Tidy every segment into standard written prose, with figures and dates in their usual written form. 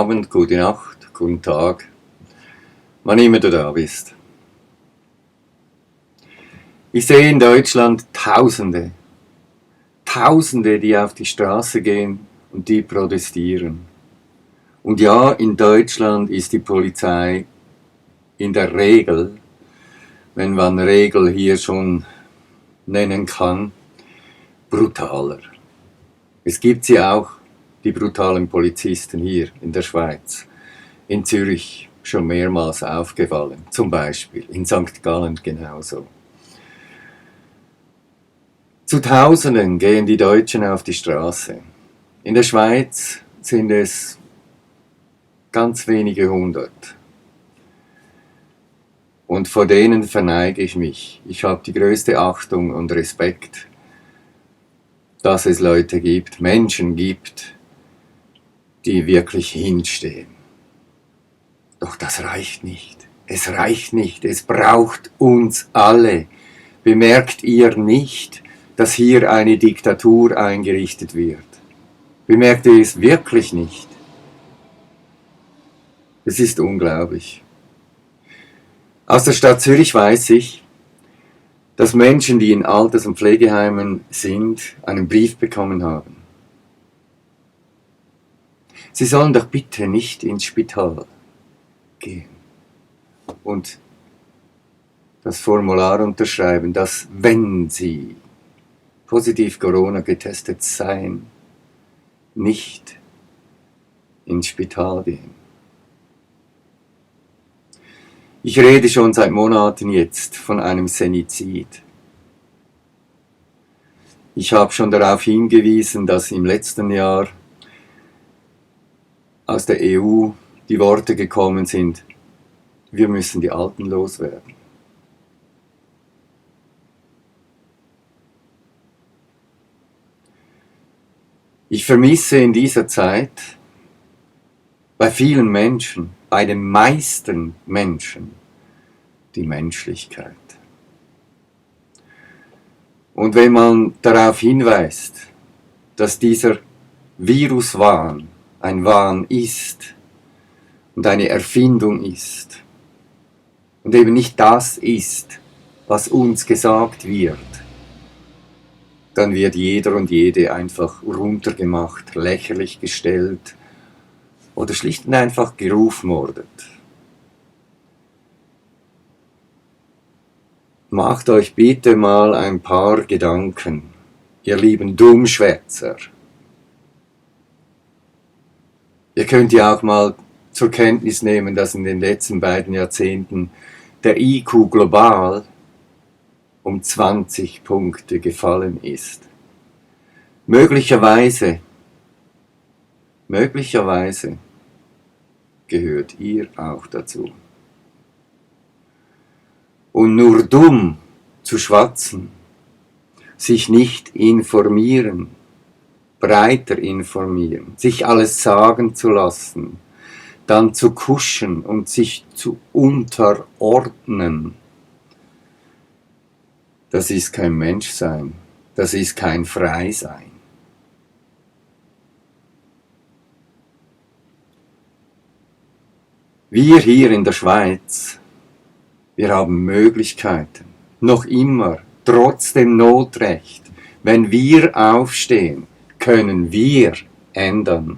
Abend, gute Nacht, guten Tag, wann immer du da bist. Ich sehe in Deutschland Tausende, die auf die Straße gehen und die protestieren. Und ja, in Deutschland ist die Polizei in der Regel, wenn man Regel hier schon nennen kann, brutaler. Es gibt sie auch, die brutalen Polizisten hier in der Schweiz, in Zürich schon mehrmals aufgefallen, zum Beispiel in St. Gallen genauso. Zu Tausenden gehen die Deutschen auf die Straße. In der Schweiz sind es ganz wenige hundert. Und vor denen verneige ich mich. Ich habe die größte Achtung und Respekt, dass es Leute gibt, Menschen gibt, die wirklich hinstehen. Doch das reicht nicht. Es reicht nicht. Es braucht uns alle. Bemerkt ihr nicht, dass hier eine Diktatur eingerichtet wird? Bemerkt ihr es wirklich nicht? Es ist unglaublich. Aus der Stadt Zürich weiß ich, dass Menschen, die in Alters- und Pflegeheimen sind, einen Brief bekommen haben. Sie sollen doch bitte nicht ins Spital gehen und das Formular unterschreiben, dass, wenn sie positiv Corona getestet seien, nicht ins Spital gehen. Ich rede schon seit Monaten jetzt von einem Senizid. Ich habe schon darauf hingewiesen, dass im letzten Jahr aus der EU die Worte gekommen sind, wir müssen die Alten loswerden. Ich vermisse in dieser Zeit bei vielen Menschen, bei den meisten Menschen, die Menschlichkeit. Und wenn man darauf hinweist, dass dieser Viruswahn ein Wahn ist und eine Erfindung ist und eben nicht das ist, was uns gesagt wird, dann wird jeder und jede einfach runtergemacht, lächerlich gestellt oder schlicht und einfach gerufmordet. Macht euch bitte mal ein paar Gedanken, ihr lieben Dummschwätzer. Ihr könnt ja auch mal zur Kenntnis nehmen, dass in den letzten beiden Jahrzehnten der IQ global um 20 Punkte gefallen ist. Möglicherweise gehört ihr auch dazu. Und nur dumm zu schwatzen, sich nicht informieren, breiter informieren, sich alles sagen zu lassen, dann zu kuschen und sich zu unterordnen, das ist kein Menschsein, das ist kein Freisein. Wir hier in der Schweiz, wir haben Möglichkeiten, noch immer, trotz dem Notrecht. Wenn wir aufstehen, können wir ändern.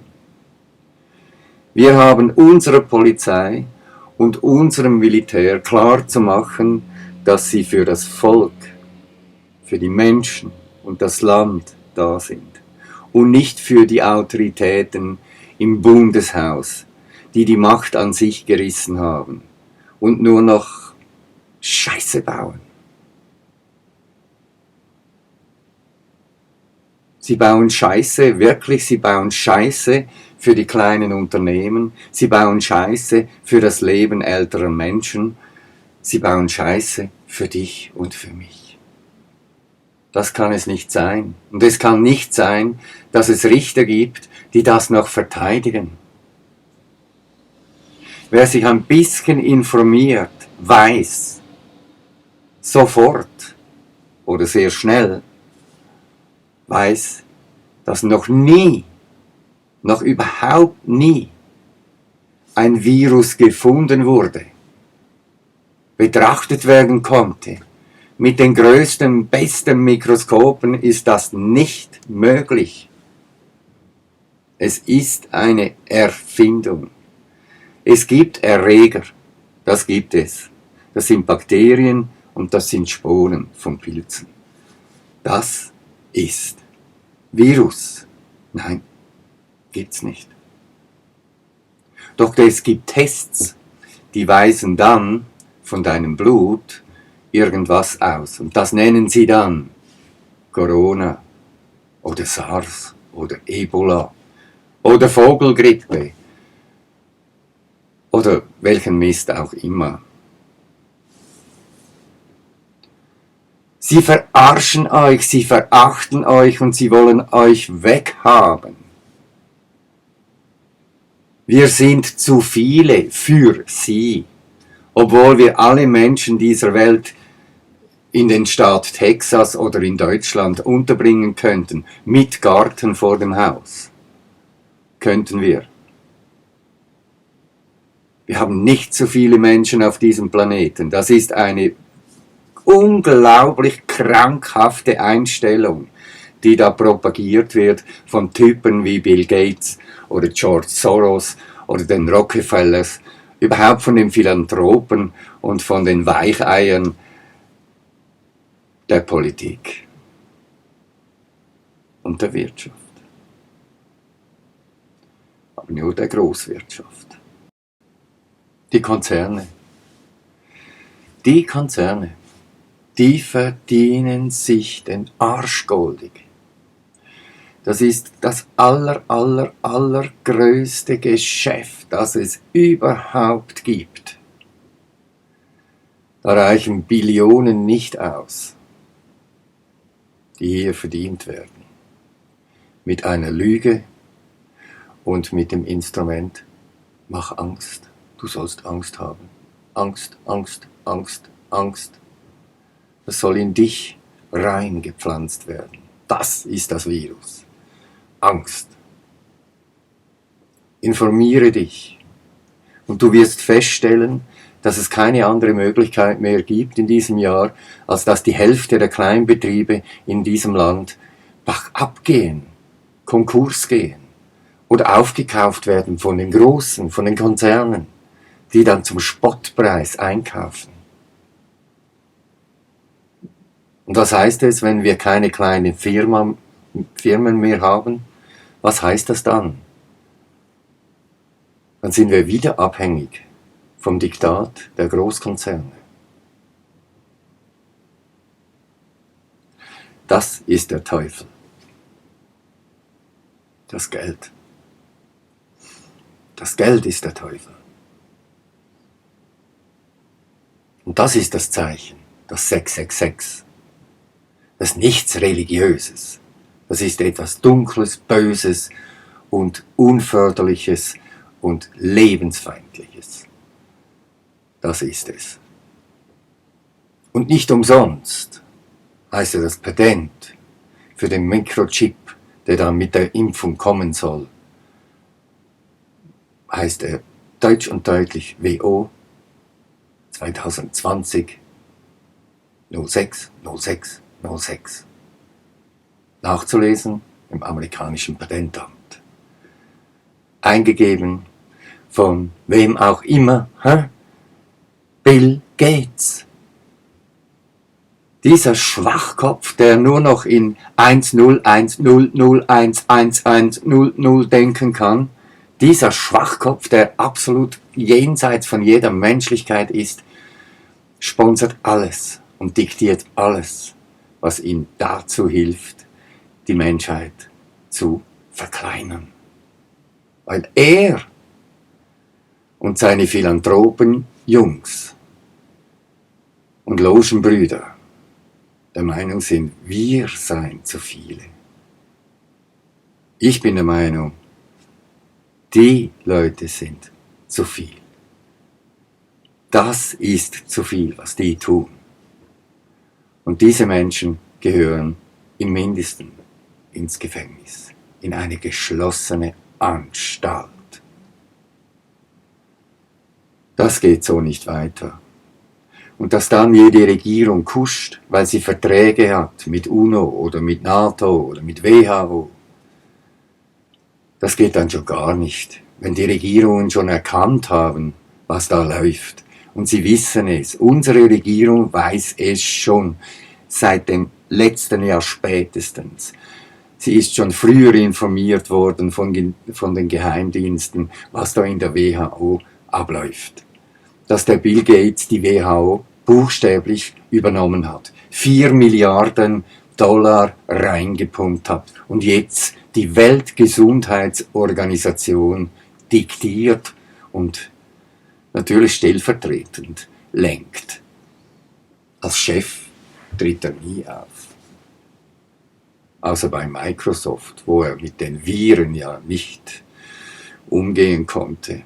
Wir haben unserer Polizei und unserem Militär klar zu machen, dass sie für das Volk, für die Menschen und das Land da sind und nicht für die Autoritäten im Bundeshaus, die die Macht an sich gerissen haben und nur noch Scheiße bauen. Sie bauen Scheiße, wirklich, sie bauen Scheiße für die kleinen Unternehmen, sie bauen Scheiße für das Leben älterer Menschen, sie bauen Scheiße für dich und für mich. Das kann es nicht sein. Und es kann nicht sein, dass es Richter gibt, die das noch verteidigen. Wer sich ein bisschen informiert, weiß sofort oder sehr schnell, weiß, dass noch überhaupt nie ein Virus gefunden wurde, betrachtet werden konnte, mit den größten, besten Mikroskopen ist das nicht möglich. Es ist eine Erfindung. Es gibt Erreger, das gibt es. Das sind Bakterien und das sind Sporen von Pilzen. Das ist Virus. Nein, gibt's nicht. Doch es gibt Tests, die weisen dann von deinem Blut irgendwas aus. Und das nennen sie dann Corona oder SARS oder Ebola oder Vogelgrippe oder welchen Mist auch immer. Sie verarschen euch, sie verachten euch und sie wollen euch weghaben. Wir sind zu viele für sie, obwohl wir alle Menschen dieser Welt in den Staat Texas oder in Deutschland unterbringen könnten, mit Garten vor dem Haus. Könnten wir. Wir haben nicht so viele Menschen auf diesem Planeten. Das ist eine unglaublich krankhafte Einstellung, die da propagiert wird von Typen wie Bill Gates oder George Soros oder den Rockefellers, überhaupt von den Philanthropen und von den Weicheiern der Politik und der Wirtschaft. Aber nur der Großwirtschaft. Die Konzerne, die verdienen sich den Arsch goldig. Das ist das allergrößte Geschäft, das es überhaupt gibt. Da reichen Billionen nicht aus, die hier verdient werden. Mit einer Lüge und mit dem Instrument, mach Angst, du sollst Angst haben. Angst, Angst, Angst, Angst. Das soll in dich reingepflanzt werden. Das ist das Virus. Angst. Informiere dich und du wirst feststellen, dass es keine andere Möglichkeit mehr gibt in diesem Jahr, als dass die Hälfte der Kleinbetriebe in diesem Land bachab gehen, Konkurs gehen oder aufgekauft werden von den Großen, von den Konzernen, die dann zum Spottpreis einkaufen. Und was heißt es, wenn wir keine kleinen Firmen mehr haben? Was heißt das dann? Dann sind wir wieder abhängig vom Diktat der Großkonzerne. Das ist der Teufel. Das Geld. Das Geld ist der Teufel. Und das ist das Zeichen, das 666. Das ist nichts Religiöses. Das ist etwas Dunkles, Böses und Unförderliches und Lebensfeindliches. Das ist es. Und nicht umsonst heißt ja das Patent für den Mikrochip, der dann mit der Impfung kommen soll, heißt er deutsch und deutlich WO 2020 06 06 06. Nachzulesen im amerikanischen Patentamt. Eingegeben von wem auch immer, Bill Gates. Dieser Schwachkopf, der nur noch in 1010011100 denken kann, dieser Schwachkopf, der absolut jenseits von jeder Menschlichkeit ist, sponsert alles und diktiert alles, was ihm dazu hilft, die Menschheit zu verkleinern. Weil er und seine Philanthropen Jungs und Logenbrüder der Meinung sind, wir seien zu viele. Ich bin der Meinung, die Leute sind zu viel. Das ist zu viel, was die tun. Und diese Menschen gehören im Mindesten ins Gefängnis, in eine geschlossene Anstalt. Das geht so nicht weiter. Und dass dann jede Regierung kuscht, weil sie Verträge hat mit UNO oder mit NATO oder mit WHO, das geht dann schon gar nicht. Wenn die Regierungen schon erkannt haben, was da läuft, und sie wissen es, unsere Regierung weiß es schon seit dem letzten Jahr spätestens. Sie ist schon früher informiert worden von den Geheimdiensten, was da in der WHO abläuft. Dass der Bill Gates die WHO buchstäblich übernommen hat, 4 Milliarden Dollar reingepumpt hat und jetzt die Weltgesundheitsorganisation diktiert und natürlich stellvertretend lenkt. Als Chef tritt er nie auf. Außer bei Microsoft, wo er mit den Viren ja nicht umgehen konnte.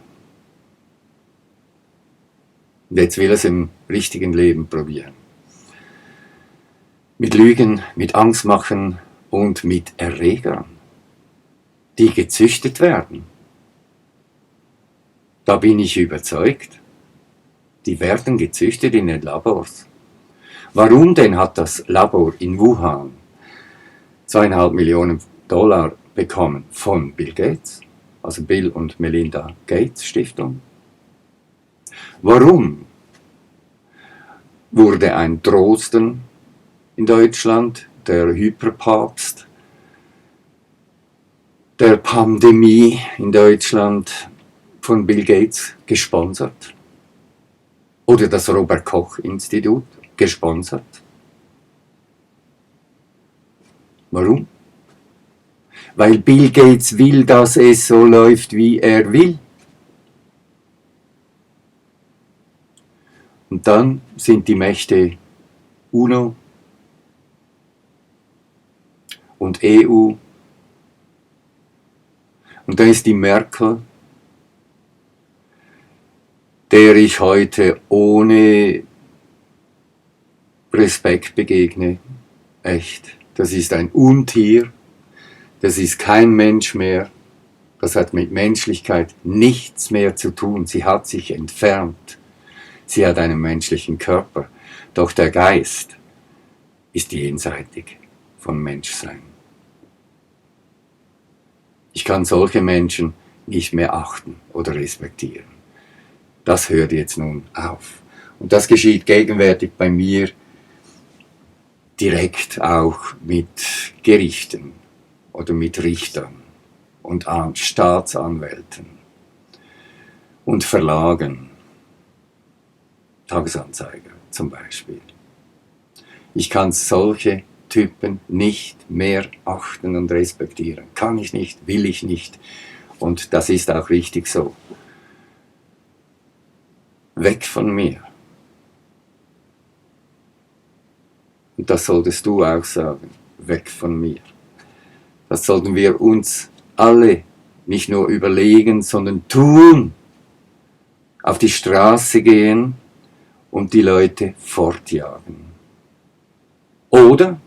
Und jetzt will er es im richtigen Leben probieren. Mit Lügen, mit Angstmachen und mit Erregern, die gezüchtet werden. Da bin ich überzeugt. Die werden gezüchtet in den Labors. Warum denn hat das Labor in Wuhan 2,5 Millionen Dollar bekommen von Bill Gates, also Bill und Melinda Gates Stiftung? Warum wurde ein Drosten in Deutschland, der Hyperpapst der Pandemie in Deutschland, von Bill Gates gesponsert? Oder das Robert-Koch-Institut gesponsert? Warum? Weil Bill Gates will, dass es so läuft, wie er will. Und dann sind die Mächte UNO und EU. Und da ist die Merkel, der ich heute ohne Respekt begegne. Echt. Das ist ein Untier. Das ist kein Mensch mehr. Das hat mit Menschlichkeit nichts mehr zu tun. Sie hat sich entfernt. Sie hat einen menschlichen Körper. Doch der Geist ist jenseitig vom Menschsein. Ich kann solche Menschen nicht mehr achten oder respektieren. Das hört jetzt nun auf. Und das geschieht gegenwärtig bei mir direkt auch mit Gerichten oder mit Richtern und Staatsanwälten und Verlagen, Tagesanzeiger zum Beispiel. Ich kann solche Typen nicht mehr achten und respektieren. Kann ich nicht, will ich nicht. Und das ist auch richtig so. Weg von mir. Und das solltest du auch sagen. Weg von mir. Das sollten wir uns alle nicht nur überlegen, sondern tun. Auf die Straße gehen und die Leute fortjagen. Oder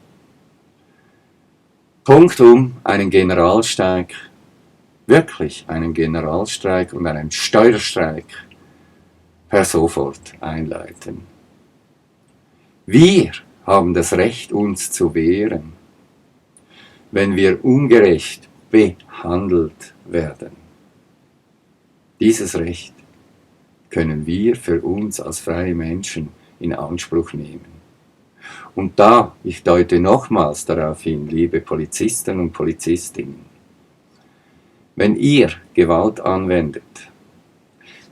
punktum einen Generalstreik, wirklich einen Generalstreik und einen Steuerstreik per sofort einleiten. Wir haben das Recht, uns zu wehren, wenn wir ungerecht behandelt werden. Dieses Recht können wir für uns als freie Menschen in Anspruch nehmen. Und da, ich deute nochmals darauf hin, liebe Polizisten und Polizistinnen, wenn ihr Gewalt anwendet,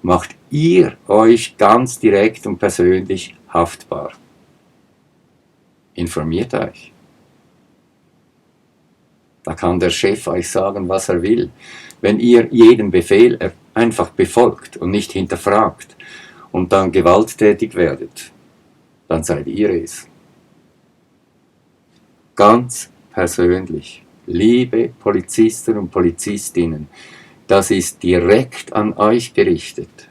macht ihr euch ganz direkt und persönlich haftbar. Informiert euch. Da kann der Chef euch sagen, was er will. Wenn ihr jeden Befehl einfach befolgt und nicht hinterfragt und dann gewalttätig werdet, dann seid ihr es. Ganz persönlich, liebe Polizisten und Polizistinnen, das ist direkt an euch gerichtet.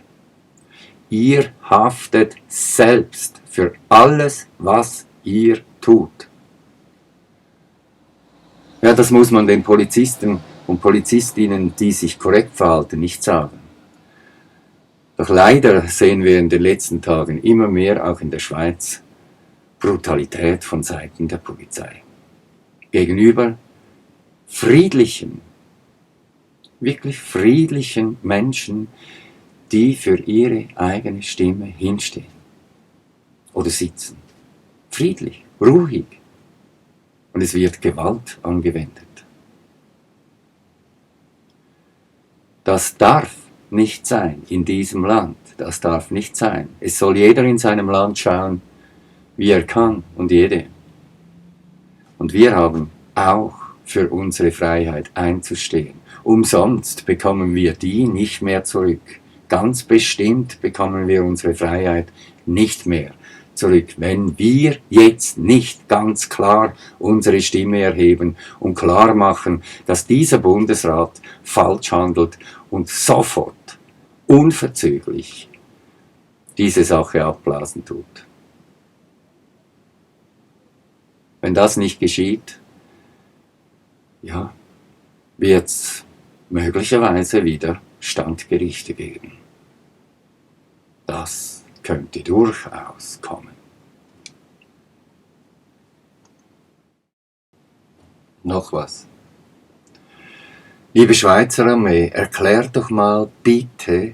Ihr haftet selbst für alles, was ihr tut. Ja, das muss man den Polizisten und Polizistinnen, die sich korrekt verhalten, nicht sagen. Doch leider sehen wir in den letzten Tagen immer mehr, auch in der Schweiz, Brutalität von Seiten der Polizei. Gegenüber friedlichen, wirklich friedlichen Menschen, die für ihre eigene Stimme hinstehen oder sitzen. Friedlich, ruhig. Und es wird Gewalt angewendet. Das darf nicht sein in diesem Land. Das darf nicht sein. Es soll jeder in seinem Land schauen, wie er kann und jede. Und wir haben auch für unsere Freiheit einzustehen. Umsonst bekommen wir die nicht mehr zurück. Ganz bestimmt bekommen wir unsere Freiheit nicht mehr zurück, wenn wir jetzt nicht ganz klar unsere Stimme erheben und klar machen, dass dieser Bundesrat falsch handelt und sofort, unverzüglich diese Sache abblasen tut. Wenn das nicht geschieht, ja, wird es möglicherweise wieder Standgerichte geben. Das könnte durchaus kommen. Noch was. Liebe Schweizer Armee, erklärt doch mal bitte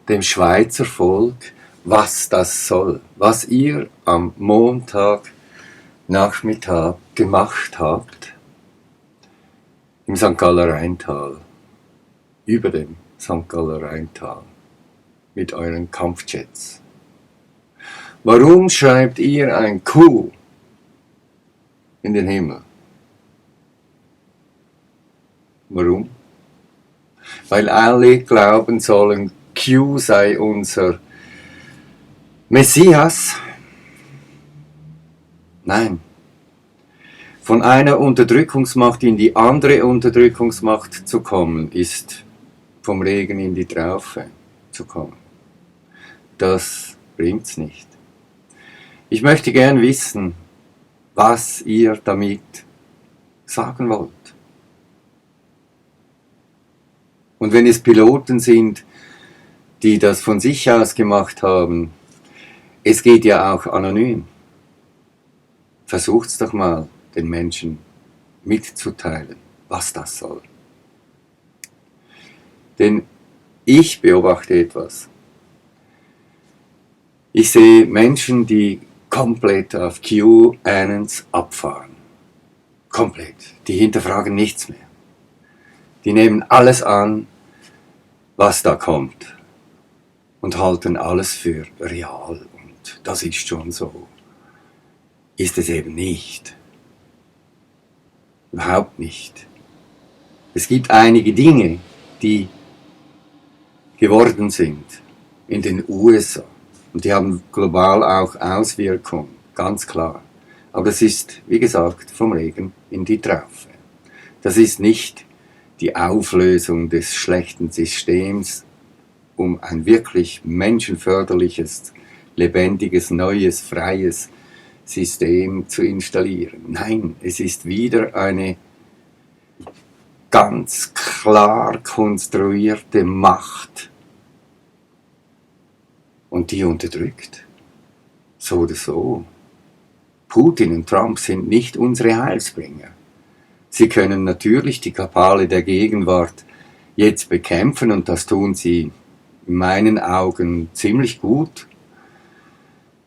dem Schweizer Volk, was das soll, was ihr am Montagnachmittag gemacht habt im St. Galler Rheintal, über dem St. Galler Rheintal mit euren Kampfjets. Warum schreibt ihr ein Q in den Himmel? Warum? Weil alle glauben sollen, Q sei unser Messias. Nein. Von einer Unterdrückungsmacht in die andere Unterdrückungsmacht zu kommen, ist vom Regen in die Traufe zu kommen. Das bringt's nicht. Ich möchte gern wissen, was ihr damit sagen wollt. Und wenn es Piloten sind, die das von sich aus gemacht haben, es geht ja auch anonym. Versucht's doch mal, den Menschen mitzuteilen, was das soll. Denn ich beobachte etwas. Ich sehe Menschen, die komplett auf QAnons abfahren. Komplett. Die hinterfragen nichts mehr. Die nehmen alles an, was da kommt und halten alles für real. Und das ist schon so. Ist es eben nicht. Überhaupt nicht. Es gibt einige Dinge, die geworden sind in den USA. Und die haben global auch Auswirkungen, ganz klar. Aber das ist, wie gesagt, vom Regen in die Traufe. Das ist nicht die Auflösung des schlechten Systems, um ein wirklich menschenförderliches, lebendiges, neues, freies System zu installieren. Nein, es ist wieder eine ganz klar konstruierte Macht. Und die unterdrückt. So oder so. Putin und Trump sind nicht unsere Heilsbringer. Sie können natürlich die Kabale der Gegenwart jetzt bekämpfen und das tun sie in meinen Augen ziemlich gut.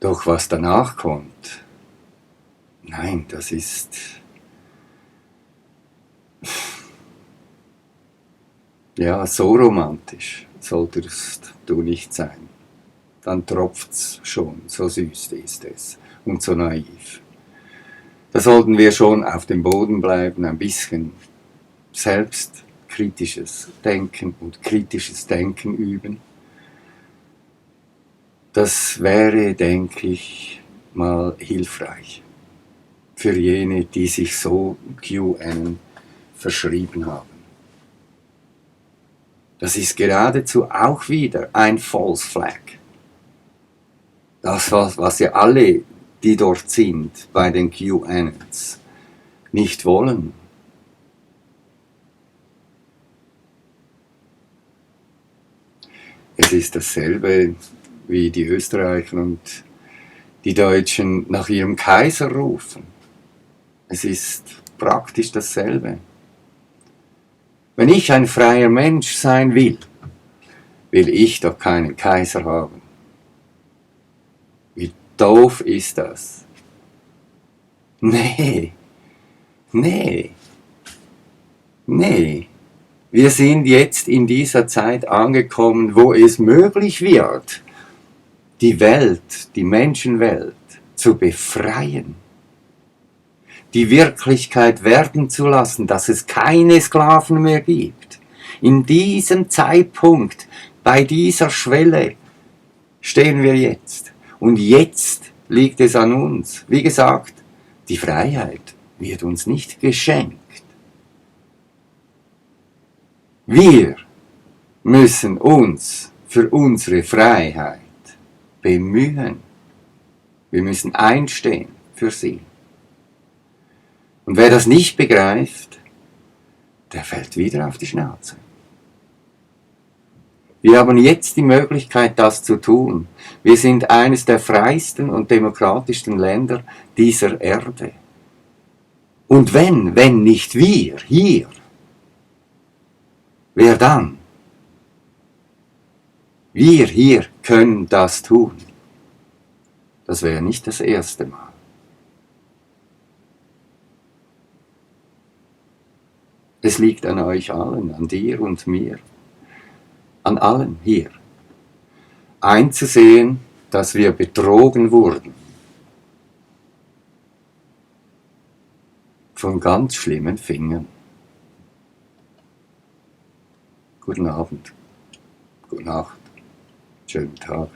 Doch was danach kommt, nein, das ist ja so romantisch solltest du nicht sein. Dann tropft's schon, so süß ist es und so naiv. Da sollten wir schon auf dem Boden bleiben, ein bisschen selbstkritisches Denken und kritisches Denken üben. Das wäre, denke ich, mal hilfreich für jene, die sich so QAnon verschrieben haben. Das ist geradezu auch wieder ein False Flag. Das, was ja alle, die dort sind, bei den QAnons, nicht wollen. Es ist dasselbe, wie die Österreicher und die Deutschen nach ihrem Kaiser rufen. Es ist praktisch dasselbe. Wenn ich ein freier Mensch sein will, will ich doch keinen Kaiser haben. Wie doof ist das? Nee, nee, nee. Wir sind jetzt in dieser Zeit angekommen, wo es möglich wird, die Welt, die Menschenwelt zu befreien. Die Wirklichkeit werden zu lassen, dass es keine Sklaven mehr gibt. In diesem Zeitpunkt, bei dieser Schwelle, stehen wir jetzt. Und jetzt liegt es an uns. Wie gesagt, die Freiheit wird uns nicht geschenkt. Wir müssen uns für unsere Freiheit bemühen. Wir müssen einstehen für sie. Und wer das nicht begreift, der fällt wieder auf die Schnauze. Wir haben jetzt die Möglichkeit, das zu tun. Wir sind eines der freiesten und demokratischsten Länder dieser Erde. Und wenn nicht wir hier, wer dann? Wir hier können das tun. Das wäre nicht das erste Mal. Es liegt an euch allen, an dir und mir, an allen hier, einzusehen, dass wir betrogen wurden von ganz schlimmen Fingern. Guten Abend, gute Nacht, schönen Tag.